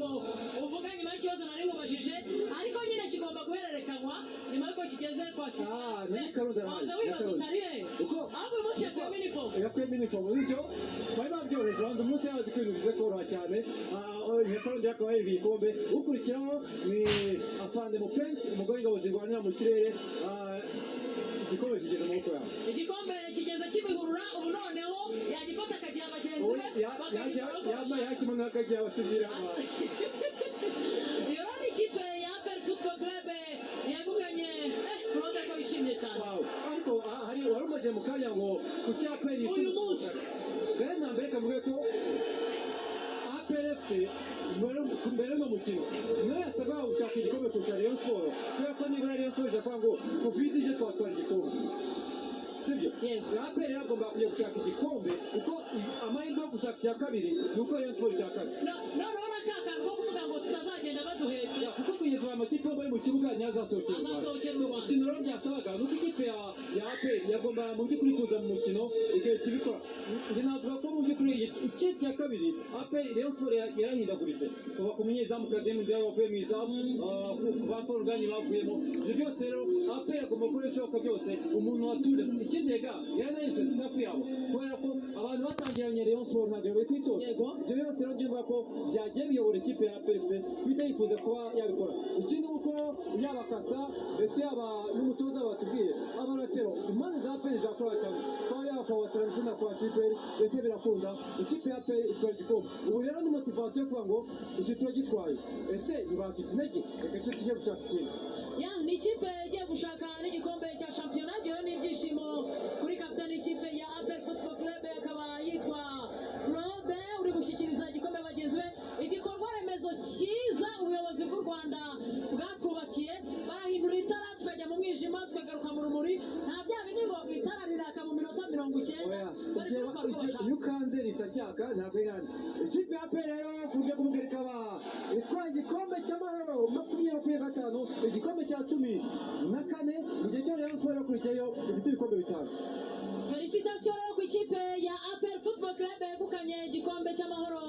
amagambo uvuga nyuma y'ikibazo nari nkubajije, ariko nyine kigomba guhererekanywa nyuma y'uko kigeze kwa Ah, na Nyakarundi arahari. Waza wibaza Nyakarundi. utari he? Uko Ahubwo uyu munsi yakuyemo inifomu. Yakuyemo inifomu, bityo bari babyoroheje. Banza umunsi yabazi ko ibintu bize koroha cyane. Nyakarundi akaba yariye igikombe. Ukurikiraho ni Afande Mupenzi, umugore w'ingabo zirwanira mu kirere. Igikombe kigeze mu maboko yawe. Igikombe kigeze Kimihurura. Ubu noneho yagifata akagiha bagenzi be, bakagikora uko Yambaye bashaka. Hakimanura akagiha abasivira. Iyo rero ni ikipe ya APR Football Club yegukanye. Claude ko yishimye cyane. Wow. Ariko hari wari umaze mu kanya ngo ku cyapa Uyu munsi. Mbere na mbere kavuge ko APR FC mbere no mukino niyo yasabwa gushaka igikombe kurusha Rayon Sport, kubera ko nibura Rayon Sport ije kuvuga ngo Covid ije twatwara igikombe, sibyo? Yego. APR rero agomba kujya gushaka igikombe, kuko amahirwe yo gushaka icya kabiri ni uko Rayon Sport itakaza. Noneho na ka kantu ko kuvuga ngo tutazagenda baduhetse. Ya, kuko kugeza ubu amakipe yo mu kibuga ntiyazasohokera u Rwanda. Azasohokera u Rwanda. Ikintu rero byasabaga ni uko ikipe ya APR yagomba mu by'ukuri kuza mu mukino igahita ibikora. Njye navuga ko mu by'ukuri ikipe cya kabiri APR, Rayon Sport yarahindaguritse kuva ku munyezamu Kademi Ndiaye wavuye mu izamu, ku ba Forugani bavuyemo. Ibyo byose rero APR agomba gukora ibishoboka byose umuntu watuje. Ikindi rega yaranayinze staff yabo, kubera ko abantu batangiranye Rayon Sport ntabwo bari kwitoza. Ibyo byose rero byumva ko byagiye biyobora ikipe ya APR FC guhita yifuza kuba yabikora. Ikindi ni uko yaba Kasa ndetse yaba n'umutoza batubwiye abaratero impande za APR zakora cyane, kuba yaba kwa Watara ndetse na kwa Shiperi, ndetse birakunda ikipe ya APR itwara igikombe. Ubu rero ni motivation yo kuvuga ngo iki turagitwaye, ese ntibacitse intege, reka cyo tujye gushaka ikindi. Ya, ni ikipe igiye gushaka n'igikombe cya shampiyona. Ibyo ni ibyishimo kuri kapitani w'ikipe ya APR Football Club, akaba yitwa Claude, uri gushyikiriza igikombe bagenzi be. Igikorwa remezo cyiza ubuyobozi bw'u Rwanda bwatwubakiye, barahindura itara tukajya mu mwijima tukagaruka mu rumuri. Nta bya bindi ngo itara riraka mu minota 90. Oya, bari kubikora uko bashaka. Iyo ukanze rihita ryaka, ntabwo ingana. Ikipe ya APR rero ku buryo bw'umugeri ikaba itwaye igikombe cy'amahoro 2025, igikombe cya 14, mu gihe cyo Rayon Sport yakurikiyeyo ifite ibikombe bitanu. Félicitations rero ku ikipe ya APR Football Club yegukanye igikombe cy'amahoro.